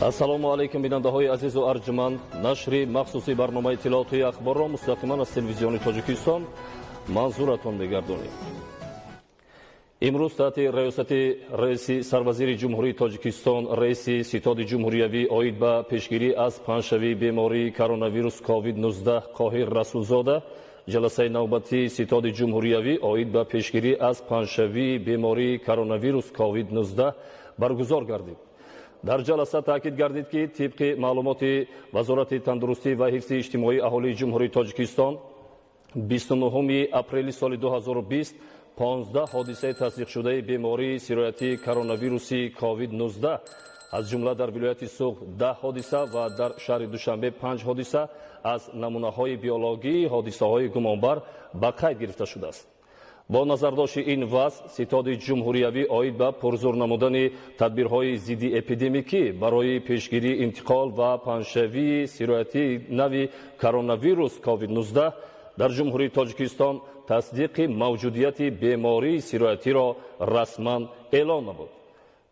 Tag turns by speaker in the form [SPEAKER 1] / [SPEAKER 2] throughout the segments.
[SPEAKER 1] Ассалому алайкум, бинандаҳои азизу арҷманд. Нашри махсуси барномаи иттилоотии ахборро мустақиман аз Телевизиони Тоҷикистон манзуратон мегардонем. Имрӯз таҳти раёсати раиси сарвазири Ҷумҳурии Тоҷикистон, раиси Ситоди ҷумҳуриявӣ оид ба пешгирӣ аз паҳншавии бемории коронавирус COVID-19 Қоҳир Расулзода ҷаласаи навбатии Ситоди ҷумҳуриявӣ оид ба пешгирӣ аз паҳншавии бемории коронавирус COVID-19 баргузор гардид. Дар ҷаласа таъкид гардид, ки тибқи маълумоти Вазорати тандурустӣ ва ҳифзи иҷтимоии аҳолии Ҷумҳурии Тоҷикистон 29 апрели соли 2020 15 ҳодисаи тасдиқшудаи бемории сироятии коронавируси COVID-19, аз ҷумла дар вилояти Суғд 10 ҳодиса ва дар шаҳри Душанбе 5 ҳодиса аз намунаҳои биологии ҳодисаҳои гумонбар ба қайд гирифта шудааст. Бо назардошти ин вазъ, Ситоди ҷумҳуриявӣ оид ба пурзур намудани тадбирҳои зиддиэпидемикӣ барои пешгирии интиқол ва паҳншавии сироятии нави коронавирус COVID-19 дар Ҷумҳурии Тоҷикистон тасдиқи мавҷудияти бемории сироятиро расман эълон намуд.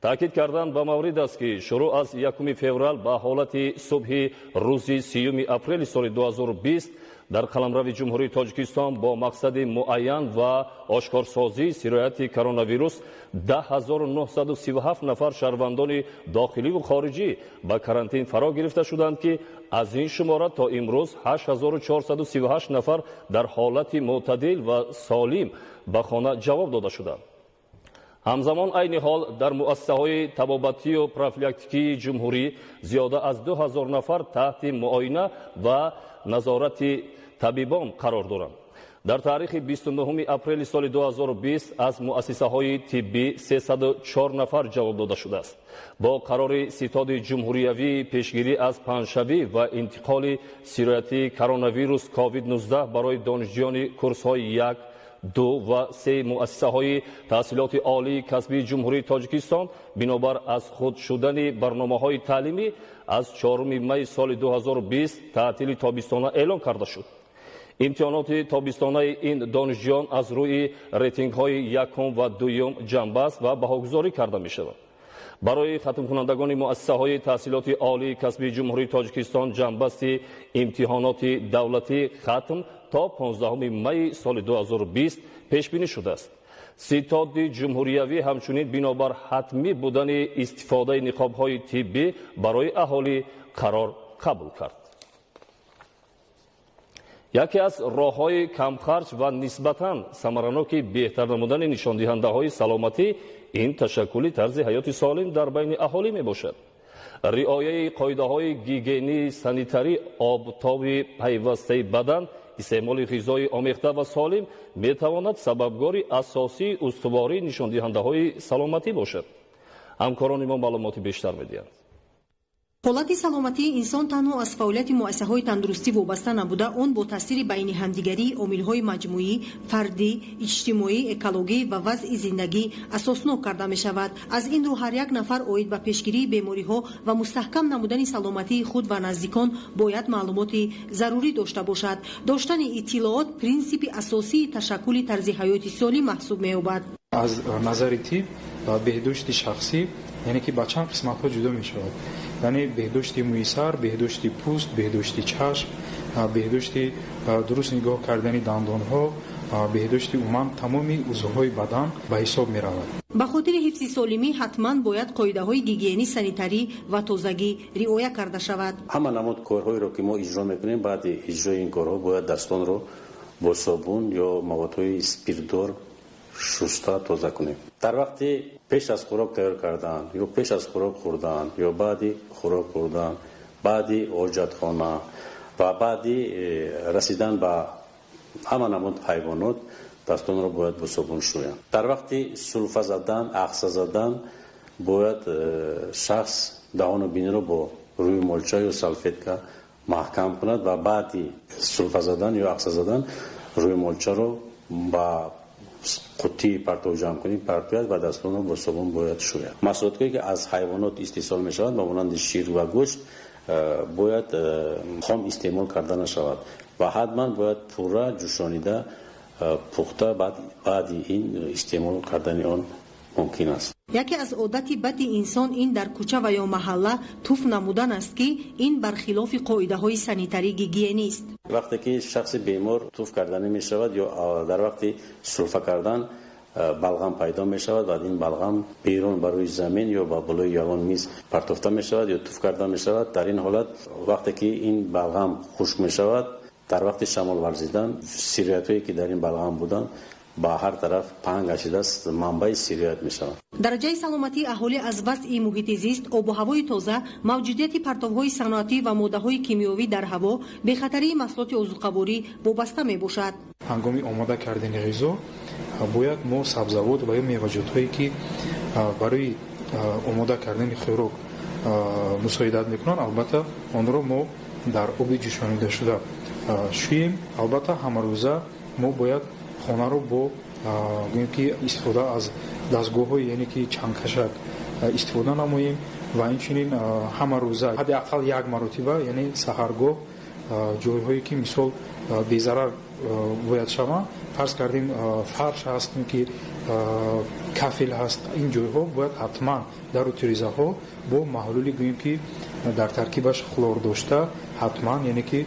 [SPEAKER 1] Таъкид кардан ба маврид аст, ки шурӯъ аз 1 феврал ба ҳолати субҳи рӯзи 30 апрели соли 2020 дар қаламрави Ҷумҳурии Тоҷикистон бо мақсади муайян ва ошкорсозии сирояти коронавирус 10 937 нафар шаҳрвандони дохиливу хориҷӣ ба карантин фаро гирифта шуданд, ки аз ин шумора то имрӯз 8438 нафар дар ҳолати мӯътадил ва солим ба хона ҷавоб дода шуданд. Ҳамзамон, айни ҳол дар муассисаҳои табобатию профилактикии ҷумҳурӣ зиёда аз 2000 нафар таҳти муоина ва назорати табибон қарор доранд. Дар таърихи 29 апрели соли 2020 аз муассисаҳои тиббӣ 304 нафар ҷавоб дода шудааст. Бо қарори Ситоди ҷумҳуриявии пешгирӣ аз паҳншавӣ ва интиқоли сироятии коронавирус COVID-19 барои донишҷӯёни курсҳои як, ду ва се муассисаҳои таҳсилоти олии касбии Ҷумҳурии Тоҷикистон бинобар аз худ шудани барномаҳои таълимӣ аз 4 майи соли 2020 таътили тобистона эълон карда шуд. Имтиҳоноти тобистонаи ин донишҷӯён аз рӯи рейтингҳои якум ва дуюм ҷамъбаст ва баҳогузорӣ карда мешавад. Барои хатмкунандагони муассисаҳои таҳсилоти олии касбии Ҷумҳурии Тоҷикистон ҷамъбасти имтиҳоноти давлатӣ хатм то 15 майи соли 2020 пешбинӣ шудааст. Ситоди ҷумҳуриявӣ ҳамчунин бинобар ҳатмӣ будани истифодаи ниқобҳои тиббӣ барои аҳолӣ қарор қабул кард. Яке аз роҳҳои камхарҷ ва нисбатан самараноки беҳтар намудани нишондиҳандаҳои саломатӣ ин ташаккули тарзи ҳаёти солим дар байни аҳолӣ мебошад. Риояи қоидаҳои гигиении санитарӣ, обтоби пайвастаи бадан, истеъмоли ғизои омехта ва солим метавонад сабабгори асосии устувории нишондиҳандаҳои саломатӣ бошад. Ҳамкорони мо маълумоти бештар медиҳанд.
[SPEAKER 2] Ҳолати саломатии инсон танҳо аз фаъолияти муассисаҳои тандурустӣ вобаста набуда, он бо таъсири байни ҳамдигарии омилҳои маҷмӯӣ, фардӣ, иҷтимоӣ, экологӣ ва вазъи зиндагӣ асоснок карда мешавад. Аз ин рӯ, ҳар як нафар оид ба пешгирии бемориҳо ва мустаҳкам намудани саломатии худ ва наздикон бояд маълумоти зарурӣ дошта бошад. Доштани иттилоот принсипи асосии ташаккули тарзи ҳаёти солим маҳсуб меёбад.
[SPEAKER 3] Аз назари тиб беҳдошти шахсӣ, яъне ки ба чанд қисматҳо ҷудо мешавад, яъне беҳдошти мӯи сар, беҳдошти пӯст, беҳдошти чашм, беҳдошти дуруст нигоҳ кардани дандонҳо, беҳдошти умуман тамоми узвҳои бадан ба ҳисоб меравад.
[SPEAKER 2] Ба хотири ҳифзи солимӣ ҳатман бояд қоидаҳои гигиенӣ, санитарӣ ва тозагӣ риоя карда шавад.
[SPEAKER 4] Ҳама намуд корҳоеро, ки мо иҷро мекунем, баъди иҷрои ин корҳо бояд дастонро бо собун ё маводҳои спиртдор шуста тоза кунем. Дар вақти пеш аз хӯрок тайёр кардан ё пеш аз хӯрок хӯрдан ё баъди хӯрок хӯрдан, баъди ҳоҷатхона ва баъди расидан ба ҳама намуд ҳайвонот дастонро бояд бо собун шӯянд. Дар вақти сулфа задан, ахса задан бояд шахс даҳону биниро бо рӯймолча ё салфетка маҳкам кунад ва баъди сулфа задан ё ахса задан рӯймолчаро ба қуттии партовҷамъкунӣ партояд ва дастонро бо собун бояд шӯяд. Маҳсулотҳое, ки аз ҳайвонот истеҳсол мешаванд, ба монанди шир ва гӯшт, бояд хом истеъмол карда нашавад ва ҳатман бояд пурра ҷӯшонида, пухта, баъди ин истеъмол кардани он мумкин аст.
[SPEAKER 2] Яке аз одати бади инсон ин дар кӯча ва ё маҳалла туф намудан аст, ки ин бархилофи қоидаҳои санитарӣ гигиенист.
[SPEAKER 4] Вақте ки шахси бемор туф карданӣ мешавад ё дар вақти сулфа кардан балғам пайдо мешавад ва ин балғам берун ба рӯи замин ё ба болои ягон миз партофта мешавад ё туф карда мешавад. Дар ин ҳолат вақте ки ин балғам хушк мешавад, дар вақти шамол варзидан сироятҳое ки дар ин балғам буданд ба ҳар тараф паҳн гашидааст, манбаи сироят мешавад.
[SPEAKER 2] Дараҷаи саломатии аҳолӣ аз вазъи муҳити зист, обу ҳавои тоза, мавҷудияти партовҳои саноатӣ ва моддаҳои кимиёвӣ дар ҳаво, бехатарии маҳсулоти озуқаворӣ вобаста мебошад.
[SPEAKER 3] Ҳангоми омода кардани ғизо бояд мо сабзавот ва ё меваҷотҳое ки барои омода кардани хӯрок мусоидат мекунанд, албатта онро мо дар оби ҷӯшонидашуда шӯем. Албатта ҳамарӯза мо бояд хонаро бо гӯем ки истифода аз дастгоҳҳои, яъне ки чангкашак истифода намоем ва инчунин ҳамарӯза ҳадди ақал як маротиба, яъне саҳаргоҳ, ҷойҳое ки мисол безарар бояд шаванд, фарз кардем фарш ҳаст, ки кафел ҳаст, ин ҷойҳо бояд ҳатман дару тирезаҳо бо маҳлули гӯем ки дар таркибаш хлор дошта ҳатман, яъне ки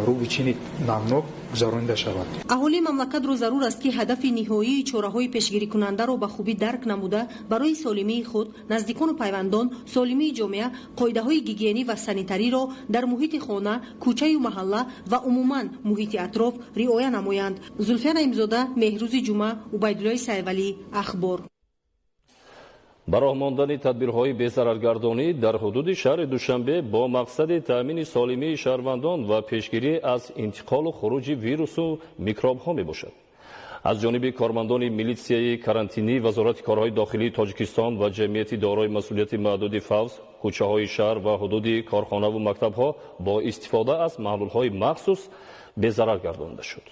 [SPEAKER 3] рӯбичини намнок гузаронида шавад.
[SPEAKER 2] Аҳолии мамлакатро зарур аст, ки ҳадафи ниҳоии чораҳои пешгирикунандаро ба хубӣ дарк намуда, барои солимии худ, наздикону пайвандон, солимии ҷомеа қоидаҳои гигиенӣ ва санитариро дар муҳити хона, кӯчаю маҳалла ва умуман муҳити атроф риоя намоянд. Зулфия Наимзода, Меҳрӯзи Ҷумъа, Убайдуллои Сайвалӣ, Ахбор.
[SPEAKER 1] Ба роҳ мондани тадбирҳои безараргардонӣ дар ҳудуди шаҳри Душанбе бо мақсади таъмини солимии шаҳрвандон ва пешгирӣ аз интиқолу хуруҷи вирусу микробҳо мебошад. Аз ҷониби кормандони милитсияи карантинӣ, Вазорати корҳои дохилии Тоҷикистон ва ҷамъияти дорои масъулияти маҳдуди Фавз кӯчаҳои шаҳр ва ҳудуди корхонаву мактабҳо бо истифода аз маҳлулҳои махсус безарар гардонида шуд.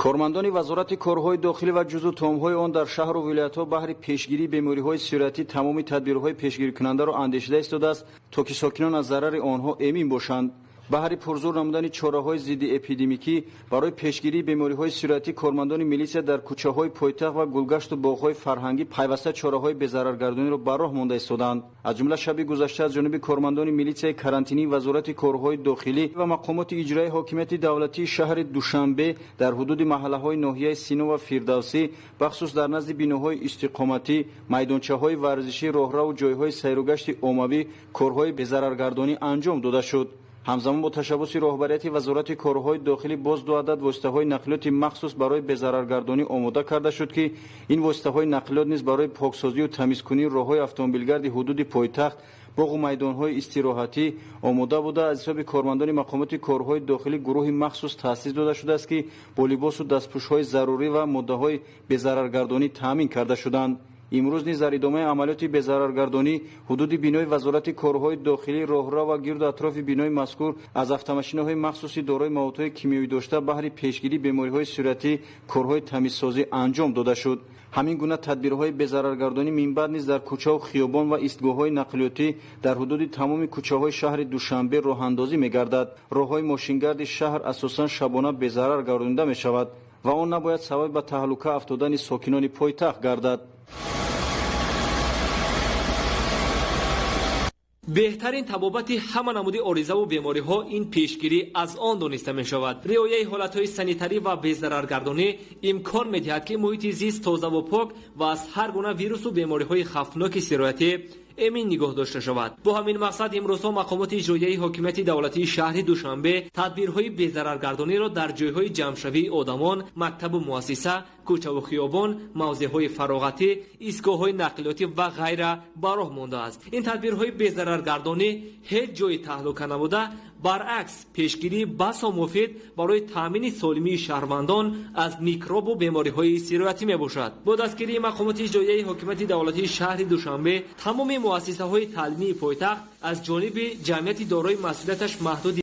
[SPEAKER 5] Кормандони Вазорати корҳои дохилӣ ва ҷузъу томҳои он дар шаҳру вилоятҳо баҳри пешгирии бемориҳои сироятӣ тамоми тадбирҳои пешгирикунандаро андешида истодааст, то ки сокинон аз зарари онҳо эмин бошанд. Баҳри пурзур намудани чораҳои зидди эпидемикӣ барои пешгирии бемориҳои сироятӣ кормандони милитсия дар кӯчаҳои пойтахт ва гулгашту боғҳои фарҳангӣ пайваста чораҳои безараргардониро ба роҳ монда истоданд. Аз ҷумла шаби гузашта аз ҷониби кормандони милитсияи карантинии Вазорати корҳои дохилӣ ва мақомоти иҷроии ҳокимияти давлатии шаҳри Душанбе дар ҳудуди маҳаллаҳои ноҳияи Сино ва Фирдавсӣ, бахусус дар назди биноҳои истиқоматӣ, майдончаҳои варзишӣ, роҳраву ҷойҳои сайругашти оммавӣ корҳои безараргардонӣ анҷом дода шуд. Ҳамзамон бо ташаббуси роҳбарияти Вазорати корҳои дохилӣ боз ду адад воситаҳои нақлиёти махсус барои безараргардонӣ омода карда шуд, ки ин воситаҳои нақлиёт низ барои поксозию тамизкунии роҳҳои автомобилгарди ҳудуди пойтахт, боғу майдонҳои истироҳатӣ омода буда, аз ҳисоби кормандони мақомоти корҳои дохилӣ гурӯҳи махсус таъсис дода шудааст, ки бо либосу дастпӯшҳои зарурӣ ва моддаҳои безараргардонӣ таъмин карда шуданд. Имрӯз низ дар идомаи амалиёти безараргардонӣ ҳудуди бинои Вазорати корҳои дохилӣ, роҳрав ва гирду атрофи бинои мазкур аз автомашинаҳои махсуси дорои маводҳои кимиёвӣ дошта баҳри пешгирии бемориҳои сироятӣ корҳои тамизсозӣ анҷом дода шуд. Ҳамин гуна тадбирҳои безараргардонӣ минбаъд низ дар кӯчаву хиёбон ва истгоҳҳои нақлиётӣ дар ҳудуди тамоми кӯчаҳои шаҳри Душанбе роҳандозӣ мегардад. Роҳҳои мошингарди шаҳр асосан шабона безарар гардонида мешавад ва он набояд сабаби ба таҳлука афтодани сокинони пойтахт гардад.
[SPEAKER 6] Беҳтарин табобати ҳама намуди оризаву бемориҳо ин пешгирӣ аз он дониста мешавад. Риояи ҳолатҳои санитарӣ ва безараргардонӣ имкон медиҳад, ки муҳити зист тозаву пок ва аз ҳар гуна вирусу бемориҳои хавфноки сироятӣ эмин нигоҳ дошта шавад. Бо ҳамин мақсад имрӯзҳо мақомоти иҷроияи ҳокимияти давлатии шаҳри Душанбе тадбирҳои безараргардониро дар ҷойҳои ҷамъшавии одамон, мактабу муассиса, кӯчаву хиёбон, мавзеъҳои фароғатӣ, истгоҳҳои нақлиётӣ ва ғайра ба роҳ мондааст. Ин тадбирҳои безараргардонӣ ҳеҷ ҷои таҳлука набуда, баръакс пешгирии басо муфид барои таъмини солимии шаҳрвандон аз микробу бемориҳои сироятӣ мебошад. Бо дастгирии мақомоти иҷроияи ҳокимияти давлатии шаҳри Душанбе тамоми муассисаҳои таълимии пойтахт аз ҷониби ҷамъияти дорои масъулияташ маҳдуди